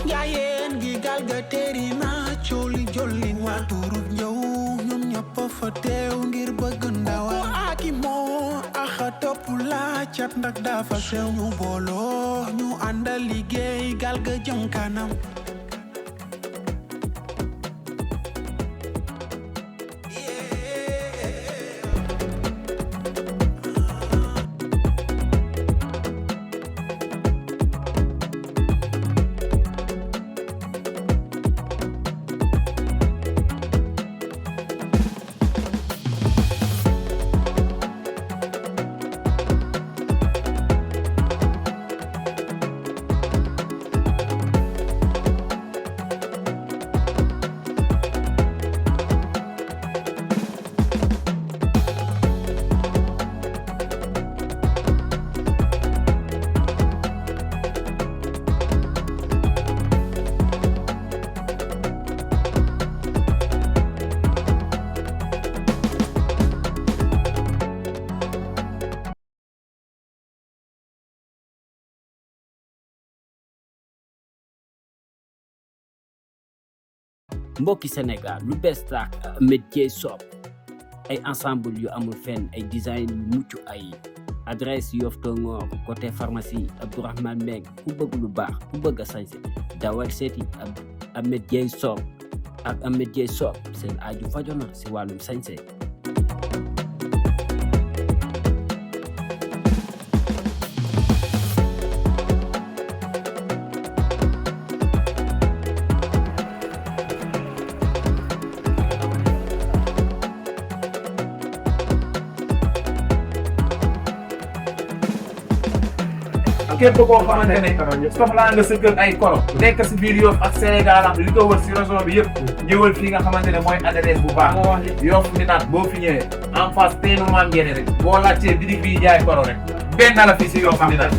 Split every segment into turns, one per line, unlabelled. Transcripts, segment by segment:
Ndiayenne gi galga terina coli jolin wa turu ñew ñom ñop fa teew ngir bëgg ndawa aki mo axa topp la cat ndak dafa sew ñu booloo ñu àndal liggéey galga jëm kanam
mbokki Sénégal lu bees tax métier shop ay ensemble yu amul fenn ay design yu mucc ay adresse Yoff Tongoor côté pharmacie Abdourahmane Meng ku bëgg lu baax ku bëgg a sañse dawal seeti ak métier shop ak métier shop seen aju fajona si wàllum sañse
képp koo xamante ne soxlaa nga sa kër ay koro nekk si biir Yoff ak Sénégal am li ko wër si région bi yëpp ñëwal fii nga xamante ne mooy adresse bu baax Yoff ni naat boo fi ñëwee en face teenu maam ngeen rek boo laajtee bitig bi jaay koro rek benn la fii si Yoff ni naat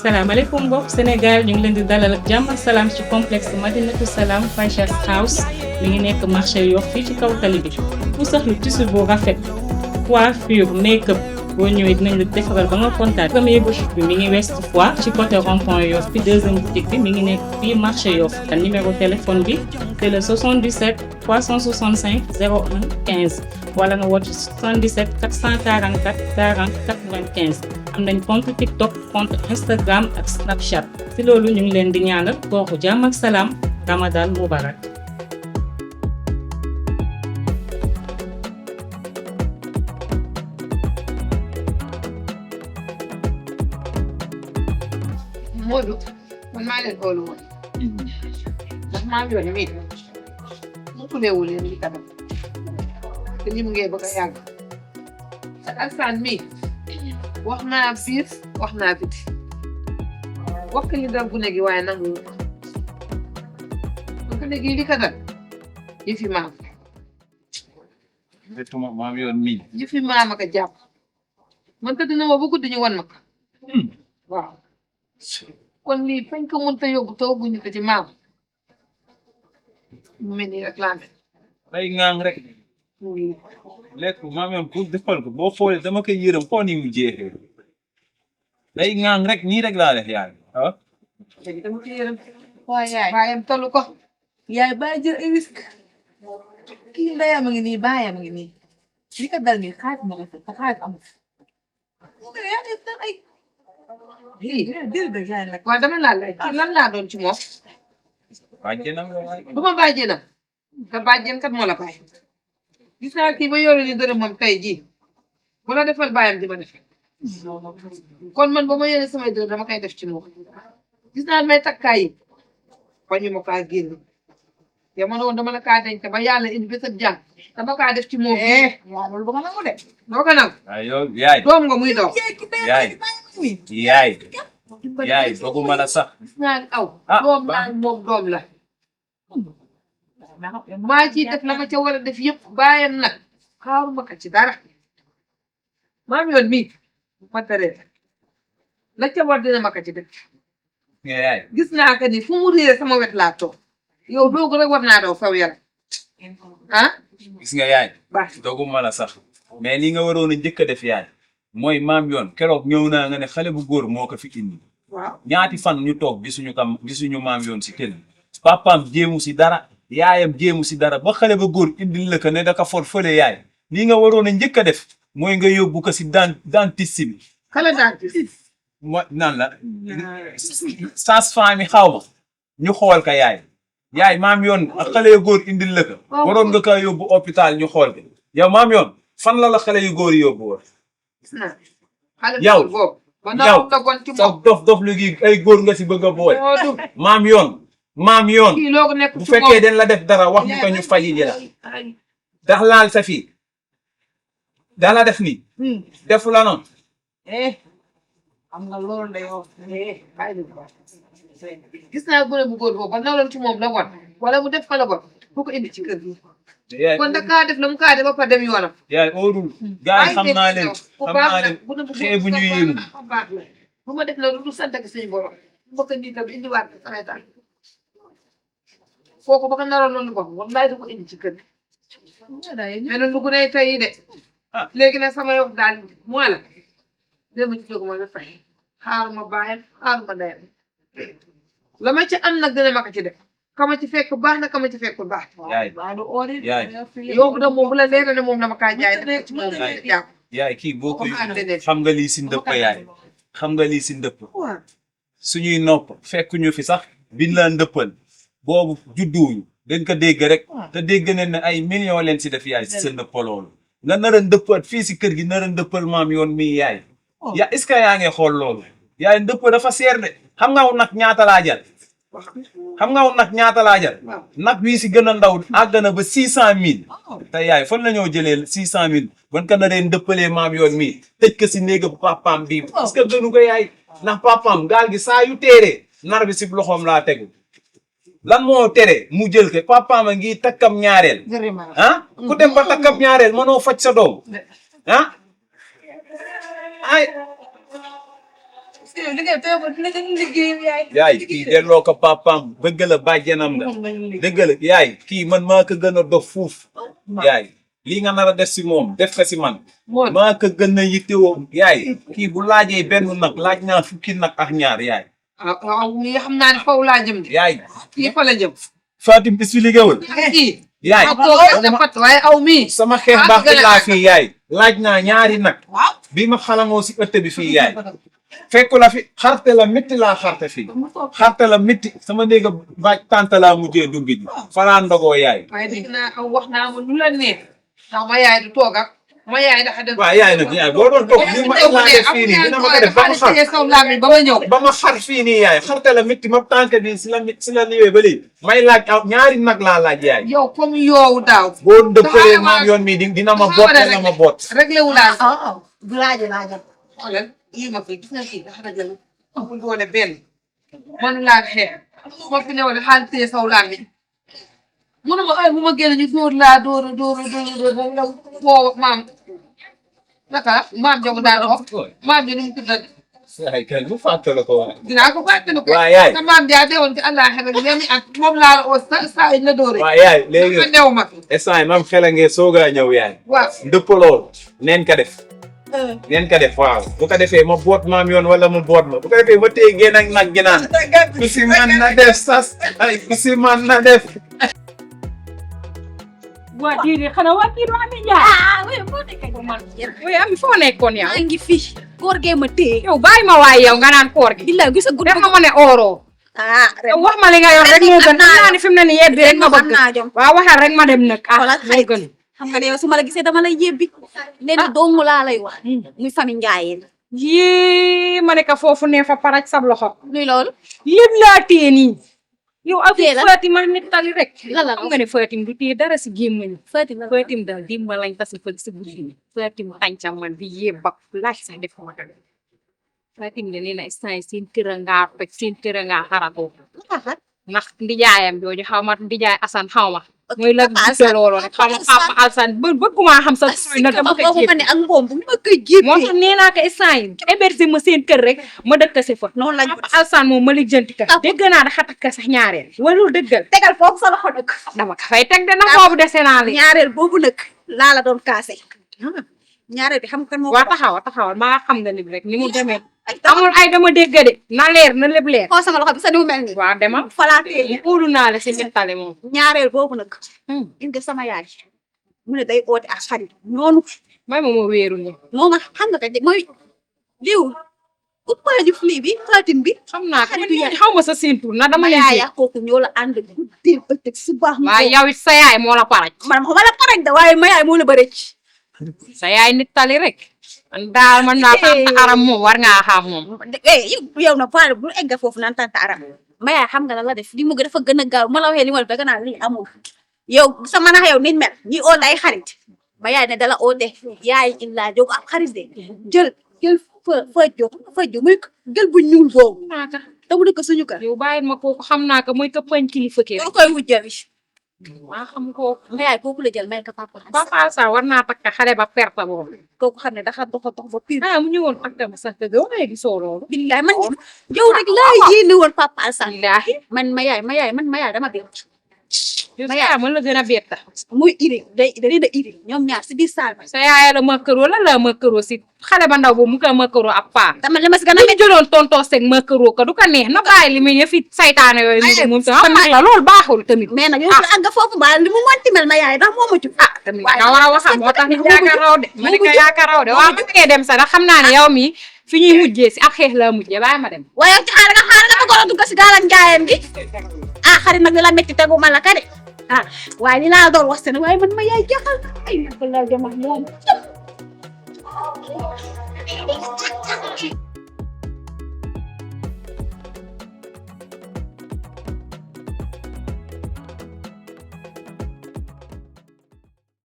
salaamaaleykum mbokk Sénégal ñu ngi leen di dalal ak jàmm ak salaam ci complexe Madinatu Salaam Fashion House mi ngi nekk marché Yoff fii ci kaw tali bi ku soxla tissu bu rafet coiffure make-up boo ñëwee dinañ la defaral ba nga kontaan. Premier boutique bi mi ngi West Foire ci côté rond-point Yoff bi deuxième boutique bi mi ngi nekk fii marché Yoff te numéro téléphone bi c'est le 77 365 01 15 wala nga woote 77 444 40 95. am nañ compte TikTok compte Instagram ak Snapchat si loolu ñu ngi leen di ñaanal kooku jàmm ak salaam Ramadan Mubarak.
Modou man maa leen xoolu woon ndax maa ngi yoon mii mu tuleewul leen li kadam te li mu ngee bëgg a yàgg ak Alsaan mii wax naa biir wax naa biti wax li dal gune gi waaye nangu ko gune gi li ka dal yëfi maam
maam yoon mii
yëfi maam ak a jàpp man tëdd na ma ba guddi ñu wan ma ko waaw kon lii fañ ko mënta yóbbu tooguñu ko ci maam mu mel nii rek laa mel
day ŋaang rek lekk maam yoon pour defal ko boo xoolee dama koy yërëm foo ni mu jeexee day ŋaang rek nii rek laa def yaay ah
léegi dama ko yërëm waaye yaay baayam tollu ko yaay bàyyi jël ay risque kii ndeyam a ngi nii baayam a ngi nii li ko dal nii xaalis ma ko te xaalis amul yaa ngi tan ay waaw dama laa laaj kii lan laa doon ci moom
bàjjenam la waay
bu ma bàjjenam te bàjjen kat moo la bàyyi gis naa kii ba yore ni dërëm moom tey jii bu la defal bàyyam di ma def kon man ba ma yore samay dërëm dama koy def ci moom gis naa may takkaay yi bañu ma kaa génn yow ma ne woon dama la kaa denc ba yàlla indi bés ak jàng dama kaa def ci moom. waaw loolu ba nga nangu de. doo ko nangu.
waaw yow yaay.
doom nga muy doom.
yaay doguma la sax.
ñaan aw. doom naan moom doom la. maa ciy def la ma ca war a def yëpp bàyyam nag xaaruma ko ci dara. maam yoon mii ma tere la ca war dina ma ko ci def.
yaay.
gis naa que ni fu mu réer sama wet laa toog yow doogu rek war naa daw saw yaram ah.
gis nga yaay.
baax
doguma la sax mais li nga waroon a njëkk a def yaay mooy maam yoon keroog ñëw naa nga ne xale bu góor moo ko fi indi.
waaw
ñaati fan ñu toog gisuñu maam yoon si kër papaam jéemu si dara yaayam jéemu si dara ba xale ba góor indil la ko ne da ka for fële yaay li nga waroon a njëkk a def mooy nga yóbbu ko si dentiste bi.
xale dentiste.
mo nan la sage-femme xaw ma ñu xool ka yaay maam yoon ak xale yu góor indil la ko waroon nga kaa yóbbu hôpital ñu xool ko yow maam yoon fan la xale yu góor yóbbu woon.
yow
yow sax dof lu gi ay góor nga si bëgg a boole. maam yoon bu fekkee den la def dara wax ñu ko ñu faji ji la dax laal sa fii da la def nii defu la noonu.
am nga loolu de yow gis naa gone bu góor boobu ba nawloon ci moom la bon wala mu def ko la bon bu ko indi ci kër gi. kon da kaa def la mu kaa def ba fa dem yoonam.
yaay óorul gars yi xam naa leen xeebu ñu yéemu.
bu ma def la lu sant ak suñu borom bu ko indi tam indiwaat ko samay tànk kooku ba ko naroon loolu bon wallaay du ko indi ci kër gi. mais nag lu gune tey de léegi nag sama yow daal mooy la démb ci jóg ma ba fay xaaruma bàyyam xaaruma ndeyam la ma ci am nag dina ma ko ci def kama ci fekk baax na kama ci fekkul baax.
yaay
yow da moom bu la leer ne moom dama kaa jaay def ci moom
yaay kii boo ko xam nga lii si ndëpp yaay xam nga lii si ndëpp suñuy nopp fekk ñu fi sax biñ la ndëppal boobu judduwuñu dañ ko dégg rek te dégg nañ ne ay millions leen si def yaay si sa ndëpp loolu nga nar a ndëppaat fii si kër gi nar a ndëppal maam yoon mii yaay yaa est-ce que yaa ngi xool loolu yaay ndëpp dafa seer de xam nga nag ñaata laa jar nag wii si gën a ndaw àgg na ba 600 000 te yaay fan la ñoo jëlee 600 000 ban ka naree ndëppalee maam yoon mii tëj ko si néega papaam bii parce que gënu ko yaay ndax papaam gaal gi saa yu téeree nar bi si loxoom laa tegu lan moo tere mu jël ko papaam a ngi takkam ñaareel ku dem ba takkam ñaareel mënoo faj sa doom ay yaay kii delloo ko papaam bëgg la bàjjanam la dëgg la yaay kii man maa ko gën a dof fuuf yaay lii nga nar a def si moom def ko si man maa ko gën a yittewoo yaay kii bu laajee benn nag laaj naa fukki nag ak ñaar yaay
lii xam naa ne faw laa jëm de
yaay
kii fa la jëm
Fatim expliqué wul yaay
waaye aw mii
sama xeex baax bi laa fii yaay laaj naa ñaari nag bi ma xalamoo si ëtt bi fii yaay fekku la fi xarte la métti laa xarte fii xarte la métti sama néega baaj tànta laa mujjee duggi ji falaa ndogoo yaay
waaye dégg naa aw wax naa ma lu la neex ndax ma yaay du toog ak ma yaay dafa dem
waaw yaay nag yaay boo doon toog li ma laa def fii nii dina ma ko def ba ma xar ba ma xar fii nii yaay xarte la métti ma tànk bi si la niwee ba léegi may laaj aw ñaari nag laa laaj yaay
yow comme yow daaw
boo dëppalee maam yoon mi dina ma boot wala ma boot
réglé wu laa du laajal xoolal yii ma fi gis nga kii dafa dajal amul doole benn mënu laa xeex ma fi ne woon xaalis tee saw laa mi mënu ma ay bu ma génn ñu dóor laa dóor moom la woo maam naka maam jogu daal wax maam ji nu mu tuddati
yaay kay bu fàttali ko waay
dinaa ko fàttali ko
waaw yaay
te maam jaa deewoon ci àllaaxira bi léegi ak moom laa la oo saa yi la dóoree
waaw yaay léegi
ma dew ma
instant maam xel a ngee soogaa ñëw yaay
waaw
ndëpp loolu neen ka def waaw bu ko defee ma boot maam yoon wala mu boot ma bu ko defee ma téye génn ak nag gi naan ku si man na def sas ay ku si man na def
waa diine xanaa waa kii Ami Ndiaye.
oui foo nekkoon man.
oui Ami foo nekkoon yow.
maa ngi fi koor gee ma téye.
yow bàyyi ma waay yow nga naan koor gi.
billaay gis nga gudd.
def nga ma ne ooroo. yow wax ma li nga yor rek moo gën. naa ne fi mu ne nii yebbi rek ma bëgg. waaw waxal rek ma dem nag. moo gën.
xam nga ne yow su ma la gisee dama lay yebbi. leen doomu laa lay wax. muy famille Ndiayenne.
yii ma ne ko foofu ne fa paraj sab loxo.
luy loolu.
yëpp laa téye nii. yow ak Fatima nettali rek
Lala
xam nga ne Fatim du téye dara si gémmañ
Fatima
Fatim daal dimba lañ tasi fël si guddi Fatim tàncam man bi yebak laaj sax def ma ko Fatim de nee na instant yi seen kër a ngaa toj seen kër a ngaa xaratoo ndax ndijaayam jooju xaw ma ndijaay Asan xaw ma mooy la gisee loolu rek xaw ma Papa Alsan bëgguma xam sa sooy na dama ko
boobu ma ne ak ngoom bu ma koy jéem
moo tax nee naa ko instant yi héberger ma seen kër rek ma dëkk si fa
noonu lañ
Papa Alsan moom ma lijjanti ka dégg naa da xatak ka sax ñaareel walul dëggal
tegal foofu sa loxo nag
dama ka fay teg de na boobu dese naa li
ñaareel boobu nag laa la doon kaase ñaareel bi xam nga kan moo
waa taxawal maa xam nga ni rek ni mu demee amul ay dama dégg de na leer na lépp leer
xool sama loxo bi sa ni mu mel nii
waa demal
falaatee
óolu naa la si nettali moom
ñaareel boobu nag indi sama yaay mu ne day oote ak xarit noonu
may ma wéeru ni
moom xam nga ko mooy diw uppaaji fli bi Fatim bi
xam naa ko xaw ma sa seen tur na dama leen
yaay kooku ñoo la ànd guddee bëccëg suba
waaw yow it sa yaay moo la paraj
man ma la paraj da waaye ma yaay moo la bërëc
sa yaay nettali rek daal man naa tante aram moom war ngaa xam moom
yow na faale bu egga foofu naan tante aram ma yaay xam nga la def li mu dafa gën a gaaw ma la waxee li ma def da nga naan lii amul yow sama nax yow nit mel ñi oote ay xarit ma yaay ne dala oote yaay illaa jóg ab xarit de jël fëjjo muy gël bu ñuul boobu
naaka
te mu dëkk suñu kër
yow bàyyil ma kooku xam naa ko mooy ka pañ kilifa kii
doo koy wujjawi
waa xam kooku
ma yaay kooku la jël may ko papa
Papa Alsan war naa takk xale ba perte boobu
kooku xam ne dafa dox ba pire
mu ñëwoon takk ma sax dëgg waaye gisoo loolu
billaay man yow rek laa yéene woon Papa Alsan
billaahi
man ma yaay dama bett
ma yaay man la gën a bett
muy iri da leen a iri ñoom ñaar si biir saal ba
sa yaay la makkaroo la makkaroo si xale ba ndaw boobu mu ko makkaroo ab paa
dama dama si gën a
ñu jëloon tontoo seg makkaroo ko du ko neex na bàyyi li muy yëfi saytaane yooyu moom sama mag la loolu baaxul tamit
mais nag yow àgg foofu ba li mu mënti mel ma yaay ndax moo ma ci
tamit nga war a wax moo tax nit yaakaar raw de ma ne ko yaakaar raw de waaw bu ngee dem sax ndax xam naa ne yow mi fi ñuy mujjee si ab xeex laa mujjee bàyyi ma dem
waaye ci xaaral nga bëggoon a dugg si Galou Ndiayenne gi xarit nag li la métti tegu ma la ka de waaye li laa doon wax seen waaye man ma yaay jaxal ay nag la dem ak moom